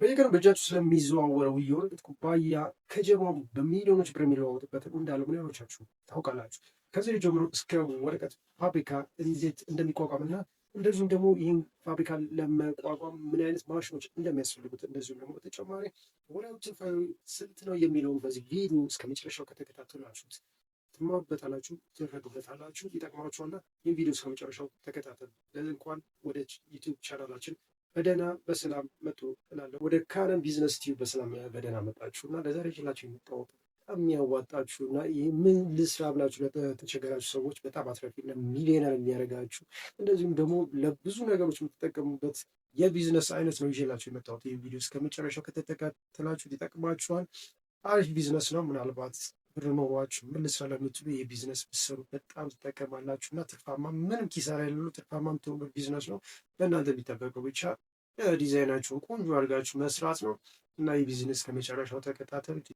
በየቀኑ በእጃችሁ ስለሚዘዋወረው የወረቀት ኩባያ ከጀርባው በሚሊዮኖች ብር የሚለዋወጥበት እንዳለ ምን ያህሎቻችሁ ታውቃላችሁ? ከዚህ ጀምሮ እስከ ወረቀት ፋብሪካ እንዴት እንደሚቋቋምና እንደዚሁም ደግሞ ይህን ፋብሪካ ለመቋቋም ምን አይነት ማሽኖች እንደሚያስፈልጉት፣ እንደዚሁም ደግሞ በተጨማሪ ወርሃዊ ትርፍ ስንት ነው የሚለውን በዚህ ቪዲዮ እስከ መጨረሻው ከተከታተላችሁት ትማሩበታላችሁ፣ ትረዱበታላችሁ፣ ይጠቅማችኋልና ይህን ቪዲዮ እስከ መጨረሻው ተከታተሉ። እንኳን ወደ YouTube ቻናላችን በደህና በሰላም መጡ እላለሁ። ወደ ካነን Business Tube በሰላም በደህና መጣችሁ እና ለዛሬ ይዤላችሁ የመጣሁት በጣም የሚያዋጣችሁ እና ይህ ምን ልስራ ብላችሁ ለተቸገራችሁ ሰዎች በጣም አትራፊና ሚሊዮነር የሚያደርጋችሁ፣ እንደዚሁም ደግሞ ለብዙ ነገሮች የምትጠቀሙበት የቢዝነስ አይነት ነው ይዤላችሁ የመጣሁት። ይህ ቪዲዮ እስከ መጨረሻው ከተከታተላችሁት ይጠቅማችኋል። አሪፍ ቢዝነስ ነው። ምናልባት ብር ኖሯችሁ ምን ልስራ ለምትሉ ይህ ቢዝነስ ብትሰሩ በጣም ትጠቀማላችሁ እና ትርፋማ፣ ምንም ኪሳራ የሌለው ትርፋማ የምትሆኑበት ቢዝነስ ነው። በእናንተ የሚጠበቀው ብቻ ዲዛይናችሁን ቆንጆ አድርጋችሁ መስራት ነው እና ይህ ቢዝነስ ከመጨረሻው ተከታተሉት።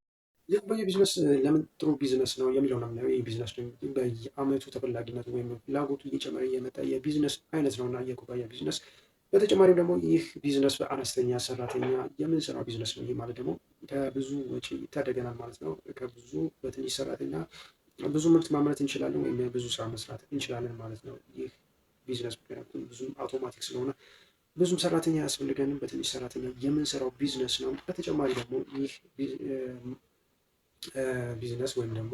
የኩባያ ቢዝነስ ለምን ጥሩ ቢዝነስ ነው የሚለው ነው የምናየው። ይህ ቢዝነስ በየአመቱ ተፈላጊነቱ ወይም ፍላጎቱ እየጨመረ እየመጣ የቢዝነስ አይነት ነው እና የኩባያ ቢዝነስ በተጨማሪም ደግሞ ይህ ቢዝነስ በአነስተኛ ሰራተኛ የምንሰራው ቢዝነስ ነው። ይህ ማለት ደግሞ ከብዙ ወጪ ይታደገናል ማለት ነው። ከብዙ በትንሽ ሰራተኛ ብዙ ምርት ማምረት እንችላለን ወይም ብዙ ስራ መስራት እንችላለን ማለት ነው። ይህ ቢዝነስ ምክንያቱም ብዙም አውቶማቲክ ስለሆነ ብዙም ሰራተኛ አያስፈልገንም። በትንሽ ሰራተኛ የምንሰራው ቢዝነስ ነው። በተጨማሪ ደግሞ ይህ ቢዝነስ ወይም ደግሞ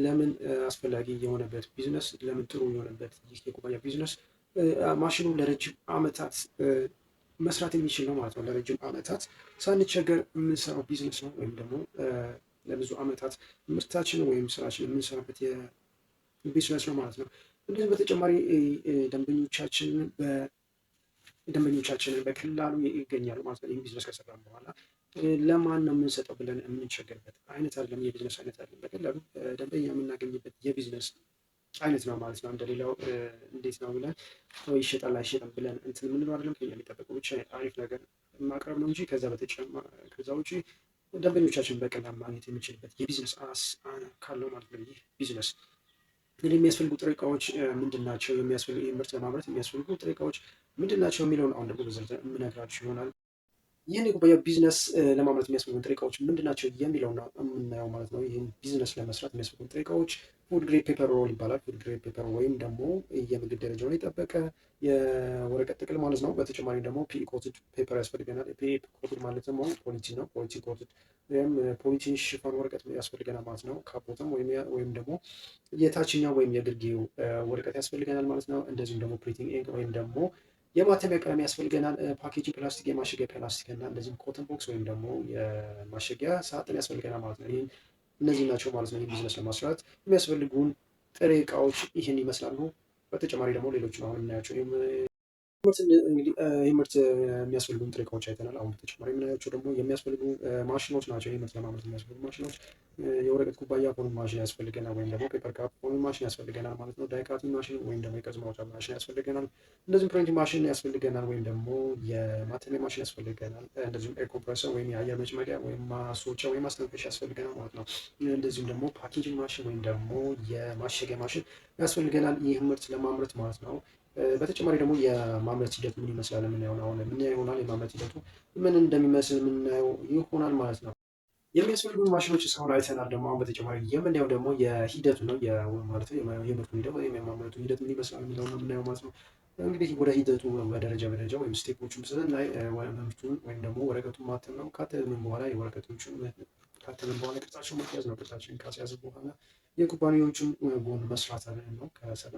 ለምን አስፈላጊ የሆነበት ቢዝነስ፣ ለምን ጥሩ የሆነበት ይህ የኩባያ ቢዝነስ ማሽኑ ለረጅም ዓመታት መስራት የሚችል ነው ማለት ነው። ለረጅም ዓመታት ሳንቸገር የምንሰራው ቢዝነስ ነው ወይም ደግሞ ለብዙ ዓመታት ምርታችንን ወይም ስራችን የምንሰራበት ቢዝነስ ነው ማለት ነው። እንደዚሁም በተጨማሪ ደንበኞቻችንን በቀላሉ ይገኛሉ ማለት ነው። ይህን ቢዝነስ ከሰራን በኋላ ለማን ነው የምንሰጠው ብለን የምንቸገርበት አይነት አይደለም። የቢዝነስ አይነት አይደለም። በቀላሉ ደንበኛ የምናገኝበት የቢዝነስ አይነት ነው ማለት ነው። እንደሌላው እንዴት ነው ብለን ይሸጣል አይሸጥም ብለን እንትን የምንለው አይደለም። ከኛ የሚጠበቀው ብቻ አሪፍ ነገር ማቅረብ ነው እንጂ ከዛ ውጪ ደንበኞቻችን በቀላሉ ማግኘት የሚችልበት የቢዝነስ ካለው ማለት ነው። ይህ ቢዝነስ እንግዲህ የሚያስፈልጉ ጥሬ እቃዎች ምንድን ናቸው? የሚያስፈልጉ ምርት ለማምረት የሚያስፈልጉ ጥሬ እቃዎች ምንድን ናቸው የሚለውን አሁን ደግሞ በዝርዝር የምነግራችሁ ይሆናል። ይህን የኩባያ ቢዝነስ ለማምረት የሚያስፈልጉ ጥሬ እቃዎች ምንድን ናቸው የሚለውን የምናየው ማለት ነው። ይህን ቢዝነስ ለመስራት የሚያስፈልጉ ጥሬ እቃዎች food grade paper roll ይባላል። Food grade paper ወይም ደግሞ የምግብ ደረጃውን የጠበቀ የወረቀት ጥቅል ማለት ነው። በተጨማሪ ደግሞ PE coated paper ያስፈልገናል። PE coated ማለት ደግሞ polythene ነው። Polythene coated ወይም polythene ሽፋን ወረቀት ያስፈልገናል ማለት ነው። ካፖትም ወይም ደግሞ የታችኛው ወይም የግርጌው ወረቀት ያስፈልገናል ማለት ነው። እንደዚሁም ደግሞ printing ink ወይም ደግሞ የማተሚያ ቀለም ያስፈልገናል። Packaging plastic፣ የማሸጊያ ፕላስቲክ እና እንደዚሁም cotton box ወይም ደግሞ የማሸጊያ ሳጥን ያስፈልገናል ማለት ነው። ይህን እነዚህ ናቸው ማለት ነው። ይህን ቢዝነስ ለማስራት የሚያስፈልጉን ጥሬ እቃዎች ይህን ይመስላሉ። በተጨማሪ ደግሞ ሌሎችን አሁን የምናያቸው፣ ይህ ምርት የሚያስፈልጉን ጥሬ እቃዎች አይተናል። አሁን በተጨማሪ የምናያቸው ደግሞ የሚያስፈልጉ ማሽኖች ናቸው። ይህ ምርት ለማምረት የሚያስፈልጉ ማሽኖች የወረቀት ኩባያ forming machine ያስፈልገናል፣ ወይም ደግሞ paper cup forming machine ያስፈልገናል ማለት ነው። Die cutting machine ወይም ደግሞ የቅርጽ ማውጫ ማሽን ያስፈልገናል። እንደዚሁም printing machine ያስፈልገናል፣ ወይም ደግሞ የማተሚያ ማሽን ያስፈልገናል። እንደዚሁም air compressor ወይም የአየር መጭመቂያ ወይም ማስወጫ ወይም ማስተንፈሻ ያስፈልገናል ማለት ነው። እንደዚሁም ደግሞ packaging machine ወይም ደግሞ የማሸጊያ ማሽን ያስፈልገናል ይህ ምርት ለማምረት ማለት ነው። በተጨማሪ ደግሞ የማምረት ሂደቱ ምን ይመስላል የምናየው አሁን የምናየው ይሆናል። የማምረት ሂደቱ ምን እንደሚመስል የምናየው ይሆናል ማለት ነው። የሚያስፈልጉ ማሽኖች እስካሁን አይተናል። ደግሞ አሁን በተጨማሪ የምናየው ደግሞ የሂደቱ ነው ማለት ነው። የምርቱ ሂደት ወይም የማምረቱ ሂደት ምን ይመስላል የሚለው ነው የምናየው ማለት ነው። እንግዲህ ወደ ሂደቱ በደረጃ በደረጃ ወይም step ኦቹን ስናይ ምርቱን ወይም ደግሞ ወረቀቱን ማተም ነው። ካተምን በኋላ የወረቀቶቹን ካተምን በኋላ ቅርጻቸውን ማስያዝ ነው። ቅርጻቸውን ካስያዝን በኋላ የኩባንያዎቹን ጎን መስራት ነው።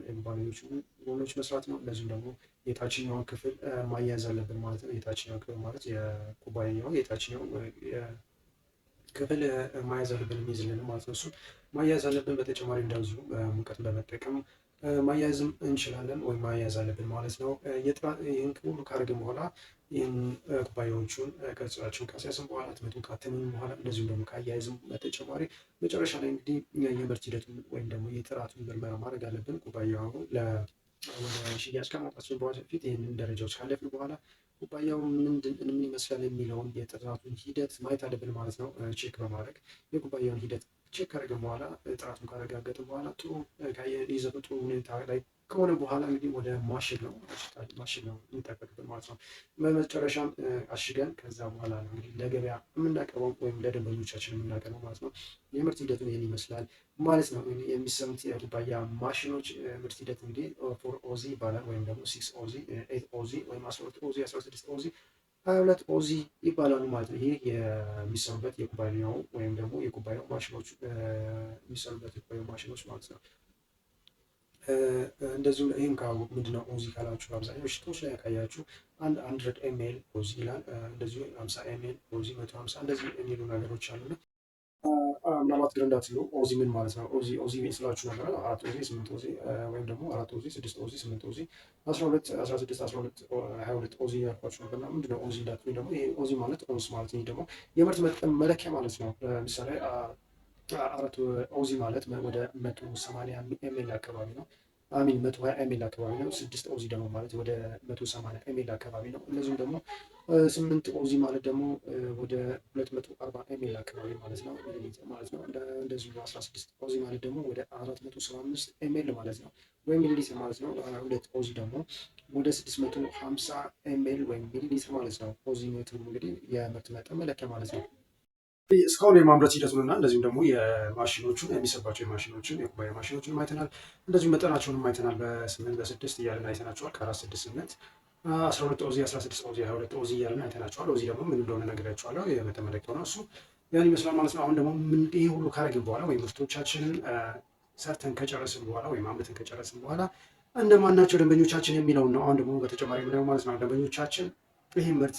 የኩባንያዎቹን ጎኖች መስራት ነው። እንደዚሁም ደግሞ የታችኛውን ክፍል ማያያዝ አለብን ማለት ነው። የታችኛው ክፍል ማለት የኩባንያው የታችኛው ክፍል ማያዝ አለብን፣ የሚይዝልን ማለት ነው። እሱ ማያያዝ አለብን። በተጨማሪ እንደዚሁ ሙቀት በመጠቀም ማያያዝም እንችላለን ወይም ማያያዝ አለብን ማለት ነው። ይህን ሁሉ ካደረግን በኋላ፣ ይህን ኩባያዎቹን ቅርጻቸውን ካስያዝን በኋላ፣ ህትመቱን ካተምን በኋላ፣ እንደዚሁም ደግሞ ካያያዝም በተጨማሪ መጨረሻ ላይ እንግዲህ የምርት ሂደቱን ወይም ደግሞ የጥራቱን ምርመራ ማድረግ አለብን። ኩባያው ወደ ሽያጭ ከማውጣታችን በፊት ይህንን ደረጃዎች ካለፍን በኋላ ኩባያው ምንድን ምን ይመስላል የሚለውን የጥራቱን ሂደት ማየት አለብን ማለት ነው። Check በማድረግ የኩባያውን ሂደት check ካደረግን በኋላ፣ ጥራቱን ካረጋገጥን በኋላ፣ ጥሩ ይዘቱ ጥሩ ሁኔታ ላይ ከሆነ በኋላ እንግዲህ ወደ ማሸግ ነው፣ ማሸግ ነው የሚጠበቅብን ማለት ነው። በመጨረሻም አሽገን ከዛ በኋላ ነው እንግዲህ ለገበያ የምናቀርበው ወይም ለደንበኞቻችን የምናቀርበው ማለት ነው። የምርት ሂደቱን ይህን ይመስላል ማለት ነው። የሚሰሩት የኩባያ ማሽኖች ምርት ሂደት እንግዲህ 4 oz ይባላል፣ ወይም ደግሞ 6 oz፣ 8 oz ወይም 12 oz፣ 16 oz፣ 22 oz ይባላሉ ማለት ነው። ይህ የሚሰሩበት የኩባያው ወይም ደግሞ የኩባያው ማሽኖች፣ የሚሰሩበት የኩባያው ማሽኖች ማለት ነው። እንደዚሁም ይህም ካወቅ ምንድነው oz ካላችሁ፣ አብዛኛው sheet ኦች ላይ ካያችሁ 100 ml oz ይላል። እንደዚሁ 50 ml oz፣ 150 እንደዚህ የሚሉ ነገሮች አሉና ምናልባት ግር እንዳትሉ oz ምን ማለት ነው? oz oz ስላችሁ ነበረ፣ 4 oz፣ 8 oz ወይም ደግሞ 4 oz፣ 6 oz፣ 8 oz፣ 12፣ 16፣ 12፣ 22 oz ያልኳችሁ ነበር እና ምንድነው oz እንዳትሉ ደግሞ ይሄ oz ማለት ኦንስ ማለት ነው። ደግሞ የምርት መጠን መለኪያ ማለት ነው። ለምሳሌ 4 oz ማለት ወደ 180 ml አካባቢ ነው። I mean 120 ml አካባቢ ነው። 6 oz ደግሞ ማለት ወደ 180 ml አካባቢ ነው። እንደዚሁም ደግሞ 8 oz ማለት ደግሞ ወደ 240 ml አካባቢ ማለት ነው፣ ሚሊሊትር ማለት ነው። እንደዚሁ 16 oz ማለት ደግሞ ወደ 475 ml ማለት ነው ወይም ሚሊሊትር ማለት ነው። 2 oz ደግሞ ወደ 650 ml ወይም ሚሊሊትር ማለት ነው። oz ሜትሩ እንግዲህ የምርት መጠን መለኪያ ማለት ነው። እስካሁን የማምረት ሂደቱን እና እንደዚሁም ደግሞ የማሽኖቹን፣ የሚሰባቸው የማሽኖችን፣ የኩባያ ማሽኖችን አይተናል። እንደዚሁም መጠናቸውንም አይተናል። በስምንት፣ በስድስት እያልን አይተናቸዋል። ከአራት፣ ስድስት፣ 8፣ 12 oz፣ 16 oz፣ 22 oz እያልን አይተናቸዋል። oz ደግሞ ምን እንደሆነ ነግሬያቸዋለሁ። የመጠን መለኪያው ነው እሱ። ያን ይመስላል ማለት ነው። አሁን ደግሞ ይህ ሁሉ ካረግን በኋላ ወይም ምርቶቻችንን ሰርተን ከጨረስን በኋላ ወይም አምርተን ከጨረስን በኋላ እነማን ናቸው ደንበኞቻችን የሚለውን ነው። አሁን ደግሞ በተጨማሪ የምናየው ማለት ነው። ደንበኞቻችን፣ ይህ ምርት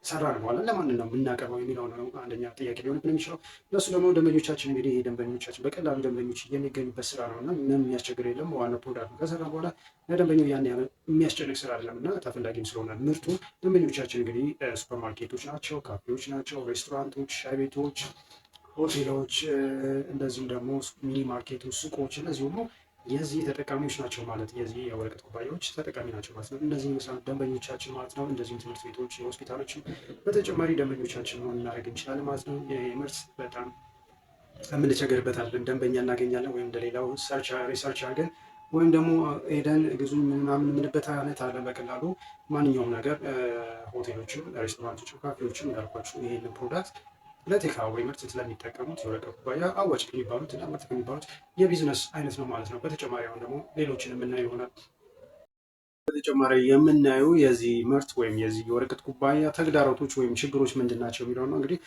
ከሰራን በኋላ ለማን ነው የምናቀርበው የሚለው ነው አንደኛ ጥያቄ ሊሆንብን የሚችለው። እነሱ ደግሞ ደንበኞቻችን እንግዲህ ይሄ ደንበኞቻችን በቀላሉ ደንበኞች የሚገኙበት ስራ ነው እና ምንም የሚያስቸግር የለም። ዋናው product ከሰራ በኋላ ለደንበኛው ያን ያህል የሚያስጨንቅ ስራ አይደለም እና ተፈላጊም ስለሆነ ምርቱ ደንበኞቻችን እንግዲህ ሱፐርማርኬቶች ናቸው፣ ካፌዎች ናቸው፣ ሬስቶራንቶች፣ ሻይ ቤቶች፣ ሆቴሎች፣ እንደዚሁም ደግሞ mini market ኦች፣ ሱቆች፣ እነዚህ ሁሉ የዚህ ተጠቃሚዎች ናቸው ማለት፣ የዚህ የወረቀት ኩባያዎች ተጠቃሚ ናቸው ማለት ነው። እነዚህ ይመስላሉ ደንበኞቻችን ማለት ነው። እንደዚሁም ትምህርት ቤቶች፣ የሆስፒታሎችም በተጨማሪ ደንበኞቻችን መሆን እናደርግ እንችላለን ማለት ነው። ይህ ምርት በጣም የምንቸገርበት አይደለም። ደንበኛ እናገኛለን ወይም እንደሌላው research አድርገን ወይም ደግሞ ሄደን ግዙ ምናምን የምንበት አይነት አለ። በቀላሉ ማንኛውም ነገር ሆቴሎችም፣ ሬስቶራንቶችም፣ ካፌዎችም እንዳልኳችሁ ይሄንን product ለ takeaway ምርት ስለሚጠቀሙት የወረቀት ኩባያ አዋጭ ከሚባሉት እና ምርት ከሚባሉት የቢዝነስ አይነት ነው ማለት ነው። በተጨማሪ አሁን ደግሞ ሌሎችን የምናየው ይሆናል። በተጨማሪ የምናየው የዚህ ምርት ወይም የዚህ የወረቀት ኩባያ ተግዳሮቶች ወይም ችግሮች ምንድን ናቸው የሚለው ነው። እንግዲህ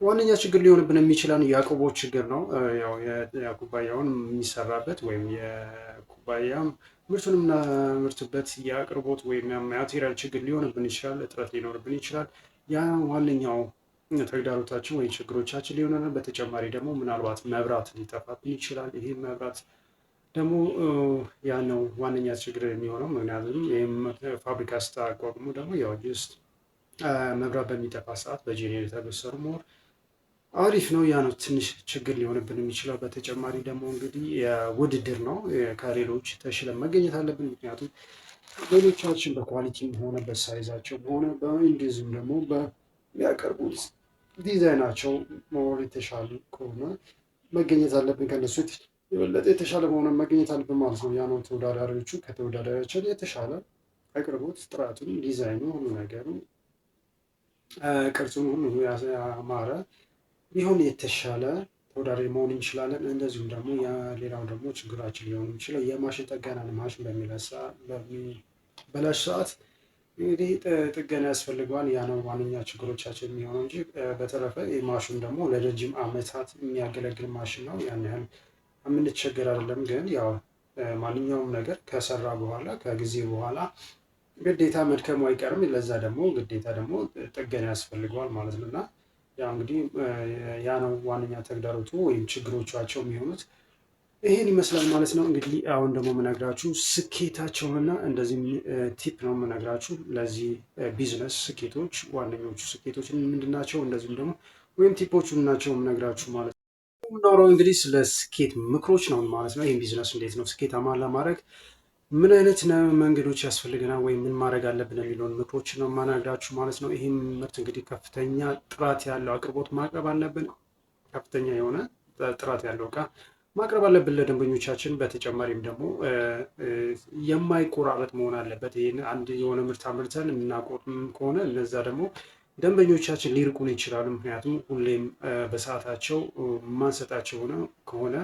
ዋነኛ ችግር ሊሆንብን የሚችለን የአቅርቦት ችግር ነው። ያው የኩባያውን የሚሰራበት ወይም የኩባያ ምርቱን የምናመርትበት የአቅርቦት ወይም material ችግር ሊሆንብን ይችላል። እጥረት ሊኖርብን ይችላል። ያ ዋነኛው ተግዳሮታችን ወይም ችግሮቻችን ሊሆን፣ በተጨማሪ ደግሞ ምናልባት መብራት ሊጠፋብን ይችላል። ይህ መብራት ደግሞ ያ ነው ዋነኛ ችግር የሚሆነው። ምክንያቱም ይህም ፋብሪካ ስታቋቁሙ ደግሞ ያው just መብራት በሚጠፋ ሰዓት በጄኔሬተር ብትሰሩ more አሪፍ ነው። ያ ነው ትንሽ ችግር ሊሆንብን የሚችለው። በተጨማሪ ደግሞ እንግዲህ የውድድር ነው። ከሌሎች ተሽለን መገኘት አለብን። ምክንያቱም ሌሎቻችን በ quality ም ሆነ በ size ኣቸው ሆነ በእንደዚሁም ደግሞ በሚያቀርቡት ዲዛይናቸው more የተሻሉ ከሆነ መገኘት አለብን። ከነሱ የበለጠ የተሻለ መሆነ መገኘት አለብን ማለት ነው። ያ ነው ተወዳዳሪዎቹ ከተወዳዳሪያችን የተሻለ አቅርቦት፣ ጥራቱን፣ ዲዛይኑ፣ ሁሉ ነገሩ፣ ቅርጹን ሁሉ ያማረ ቢሆን የተሻለ ተወዳዳሪ መሆን እንችላለን። እንደዚሁም ደግሞ ሌላው ደግሞ ችግራችን ሊሆን የሚችለው የማሽን ጥገና ነው። ማሽን በሚበላሽ ሰዓት እንግዲህ ጥገና ያስፈልገዋል። ያ ነው ዋነኛ ችግሮቻችን የሚሆነው እንጂ በተረፈ ማሽን ደግሞ ለረጅም ዓመታት የሚያገለግል ማሽን ነው። ያን ያህል የምንቸገር አይደለም። ግን ያው ማንኛውም ነገር ከሰራ በኋላ ከጊዜ በኋላ ግዴታ መድከሙ አይቀርም። ለዛ ደግሞ ግዴታ ደግሞ ጥገና ያስፈልገዋል ማለት ነው እና ያ እንግዲህ ያ ነው ዋነኛ ተግዳሮቱ ወይም ችግሮቻቸው የሚሆኑት፣ ይሄን ይመስላል ማለት ነው። እንግዲህ አሁን ደግሞ የምነግራችሁ ስኬታቸውንና እንደዚህም tip ነው የምነግራችሁ ለዚህ ቢዝነስ ስኬቶች፣ ዋነኞቹ ስኬቶች ምንድን ናቸው፣ እንደዚሁም ደግሞ ወይም tip ኦቹ ናቸው የምነግራችሁ ማለት ነው። የምናወራው እንግዲህ ስለ ስኬት ምክሮች ነው ማለት ነው። ይህን ቢዝነስ እንዴት ነው ስኬታማ ለማድረግ ምን አይነት መንገዶች ያስፈልገናል ወይም ምን ማድረግ አለብን የሚለውን ምክሮች ነው የማናግራችሁ ማለት ነው። ይህም ምርት እንግዲህ ከፍተኛ ጥራት ያለው አቅርቦት ማቅረብ አለብን። ከፍተኛ የሆነ ጥራት ያለው እቃ ማቅረብ አለብን ለደንበኞቻችን። በተጨማሪም ደግሞ የማይቆራረጥ መሆን አለበት። ይህን አንድ የሆነ ምርት አምርተን የምናቆም ከሆነ እነዛ ደግሞ ደንበኞቻችን ሊርቁን ይችላሉ። ምክንያቱም ሁሌም በሰዓታቸው የማንሰጣቸው ከሆነ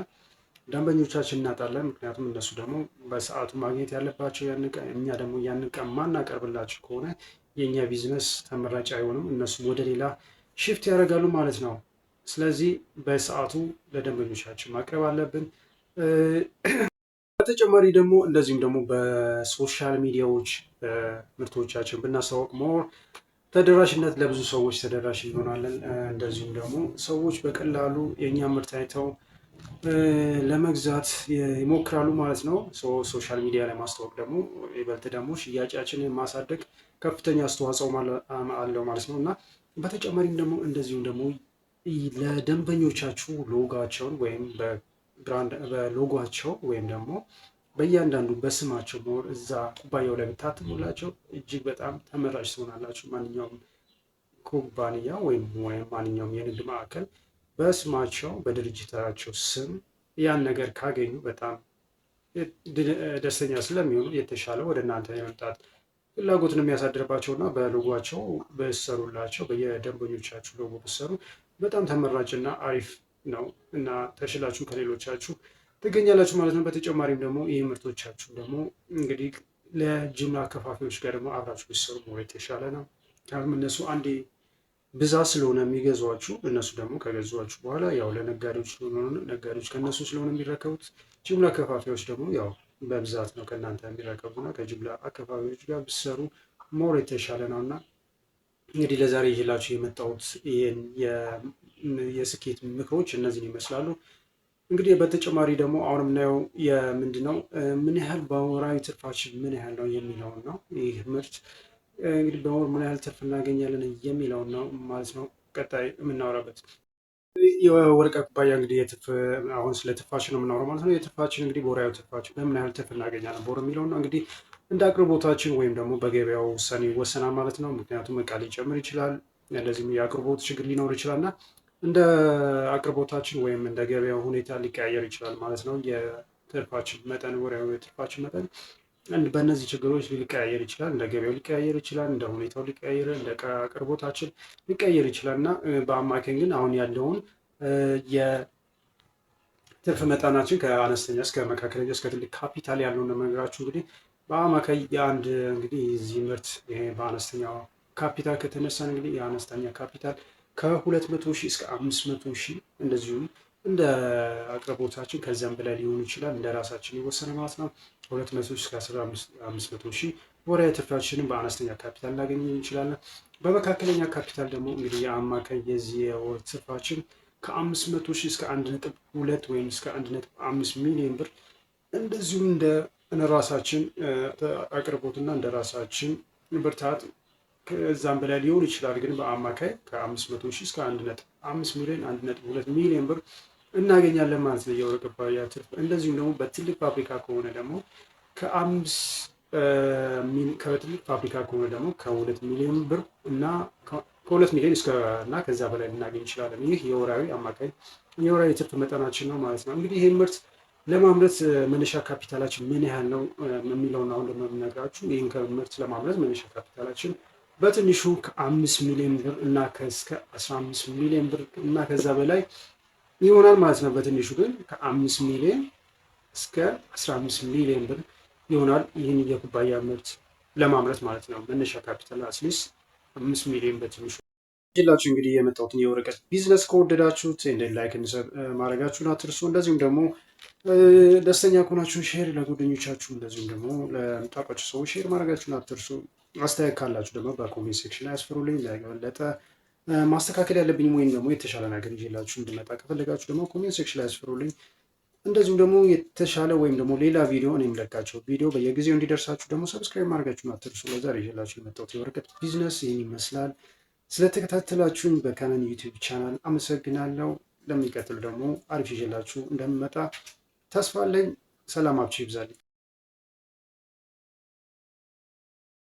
ደንበኞቻችን እናጣለን። ምክንያቱም እነሱ ደግሞ በሰዓቱ ማግኘት ያለባቸው ያን ቀን፣ እኛ ደግሞ ያንን ቀን ማናቀርብላቸው ከሆነ የእኛ ቢዝነስ ተመራጭ አይሆንም። እነሱ ወደ ሌላ shift ያደርጋሉ ማለት ነው። ስለዚህ በሰዓቱ ለደንበኞቻችን ማቅረብ አለብን። በተጨማሪ ደግሞ እንደዚሁም ደግሞ በ social media ዎች ምርቶቻችን ብናስተዋውቅ more ተደራሽነት ለብዙ ሰዎች ተደራሽ እንሆናለን። እንደዚሁም ደግሞ ሰዎች በቀላሉ የእኛ ምርት አይተው ለመግዛት ይሞክራሉ ማለት ነው። Social media ላይ ማስተዋወቅ ደግሞ ይበልጥ ደግሞ ሽያጫችንን ማሳደግ ከፍተኛ አስተዋጽኦ አለው ማለት ነው። እና በተጨማሪም ደግሞ እንደዚሁም ደግሞ ለደንበኞቻችሁ ሎጋቸውን ወይም በ brand በ logo ኣቸው ወይም ደግሞ በእያንዳንዱ በስማቸው more እዛ ኩባያው ላይ ብታትሙላቸው እጅግ በጣም ተመራጭ ትሆናላችሁ። ማንኛውም ኩባንያ ወይም ማንኛውም የንግድ ማዕከል በስማቸው በድርጅታቸው ስም ያን ነገር ካገኙ በጣም ደስተኛ ስለሚሆኑ የተሻለ ወደ እናንተ የመምጣት ፍላጎትን የሚያሳድርባቸው እና በሎጓቸው በሰሩላቸው በየደንበኞቻችሁ ሎጎ ብትሰሩ በጣም ተመራጭና አሪፍ ነው እና ተሽላችሁ ከሌሎቻችሁ ትገኛላችሁ ማለት ነው። በተጨማሪም ደግሞ ይህ ምርቶቻችሁ ደግሞ እንግዲህ ለጅምላ አከፋፋዮች ጋር ደግሞ አብራችሁ ብትሰሩ more የተሻለ ነው። ምክንያቱም እነሱ አንዴ ብዛት ስለሆነ የሚገዟችሁ እነሱ ደግሞ ከገዟችሁ በኋላ ያው ለነጋዴዎች ስለሆነ ነጋዴዎች ከእነሱ ስለሆነ የሚረከቡት፣ ጅምላ አከፋፋዮች ደግሞ ያው በብዛት ነው ከእናንተ የሚረከቡት እና ከጅምላ አከፋፋዮች ጋር ብትሰሩ more የተሻለ ነው። እና እንግዲህ ለዛሬ ይዤላችሁ የመጣሁት ይህን የስኬት ምክሮች እነዚህን ይመስላሉ። እንግዲህ በተጨማሪ ደግሞ አሁን የምናየው የምንድን ነው ምን ያህል በወራዊ ትርፋችን ምን ያህል ነው የሚለውን ነው። ይህ ምርት እንግዲህ በወር ምን ያህል ትርፍ እናገኛለን የሚለውን ነው ማለት ነው ቀጣይ የምናወራበት። የወረቀት ኩባያ እንግዲህ የትርፍ አሁን ስለ ትርፋችን ነው የምናወራው ማለት ነው። የትርፋችን እንግዲህ በወራዊ ትርፋችን በምን ያህል ትርፍ እናገኛለን በወር የሚለውን ነው። እንግዲህ እንደ አቅርቦታችን ወይም ደግሞ በገበያው ውሳኔ ይወሰናል ማለት ነው። ምክንያቱም እቃ ሊጨምር ይችላል፣ እንደዚህም የአቅርቦት ችግር ሊኖር ይችላል እና እንደ አቅርቦታችን ወይም እንደ ገበያው ሁኔታ ሊቀያየር ይችላል ማለት ነው። የትርፋችን መጠን ወርሃዊ የትርፋችን መጠን በእነዚህ ችግሮች ሊቀያየር ይችላል። እንደ ገበያው ሊቀያየር ይችላል፣ እንደ ሁኔታው ሊቀያየር፣ እንደ አቅርቦታችን ሊቀያየር ይችላል እና በአማካኝ ግን አሁን ያለውን የትርፍ መጠናችን ከአነስተኛ እስከ መካከለኛ እስከ ትልቅ ካፒታል ያለውን ነገራችሁ። እንግዲህ በአማካይ የአንድ እንግዲህ የዚህ ምርት ይሄ በአነስተኛው ካፒታል ከተነሳን እንግዲህ የአነስተኛ ካፒታል ከ200,000 እስከ 500,000፣ እንደዚሁም እንደ አቅርቦታችን ከዚያም በላይ ሊሆኑ ይችላል። እንደ ራሳችን ይወሰነ ማለት ነው። 200,000 እስከ 500,000 ወርሃዊ ትርፋችንን በአነስተኛ ካፒታል ልናገኝ እንችላለን። በመካከለኛ ካፒታል ደግሞ እንግዲህ የአማካይ የዚህ የወር ትርፋችን ከ500,000 እስከ 1.2 ወይም እስከ 1.5 ሚሊዮን ብር፣ እንደዚሁም እንደ ራሳችን አቅርቦትና እንደ ራሳችን ብርታት ከዛም በላይ ሊሆን ይችላል። ግን በአማካይ ከ500,000 እስከ 1.5 ሚሊዮን፣ 1.2 ሚሊዮን ብር እናገኛለን ማለት ነው የወርቅ ኩባያ ትርፍ። እንደዚሁም ደግሞ በትልቅ ፋብሪካ ከሆነ ደግሞ ከትልቅ ፋብሪካ ከሆነ ደግሞ ከ2 ሚሊዮን ብር እና ከ2 ሚሊዮን እስከ እና ከዛ በላይ ልናገኝ እንችላለን። ይህ የወራዊ አማካይ የወራዊ ትርፍ መጠናችን ነው ማለት ነው። እንግዲህ ይህ ምርት ለማምረት መነሻ ካፒታላችን ምን ያህል ነው የሚለውን አሁን ደግሞ የምነግራችሁ። ይህን ምርት ለማምረት መነሻ ካፒታላችን በትንሹ ከ5 ሚሊዮን ብር እና እስከ 15 ሚሊዮን ብር እና ከዛ በላይ ይሆናል ማለት ነው። በትንሹ ግን ከ5 ሚሊዮን እስከ 15 ሚሊዮን ብር ይሆናል ይህን የኩባያ ምርት ለማምረት ማለት ነው። መነሻ ካፒታል at least 5 ሚሊዮን በትንሹ። ይዤላችሁ እንግዲህ የመጣሁትን የወረቀት ቢዝነስ ከወደዳችሁት እንደ like ማድረጋችሁን አትርሱ። እንደዚሁም ደግሞ ደስተኛ ከሆናችሁ share ለጓደኞቻችሁ እንደዚሁም ደግሞ ለምታውቋቸው ሰዎች share ማድረጋችሁን አትርሱ። አስተያየት ካላችሁ ደግሞ በ comment section ላይ አስፍሩልኝ። ለበለጠ ማስተካከል ያለብኝ ወይም ደግሞ የተሻለ ነገር ይዤላችሁ እንድመጣ ከፈለጋችሁ ደግሞ comment section ላይ አስፍሩልኝ። እንደዚሁም ደግሞ የተሻለ ወይም ደግሞ ሌላ ቪዲዮ እኔ የምለቃቸው ቪዲዮ በየጊዜው እንዲደርሳችሁ ደግሞ subscribe ማድረጋችሁን አትርሱ። ለዛሬ ይዤላችሁ የመጣሁት የወረቀት ቢዝነስ ይህን ይመስላል። ስለተከታተላችሁኝ በካነን YouTube channel አመሰግናለሁ። ለሚቀጥሉ ደግሞ አሪፍ ይዤላችሁ እንደምመጣ ተስፋ አለኝ። ሰላማችሁ ይብዛልኝ።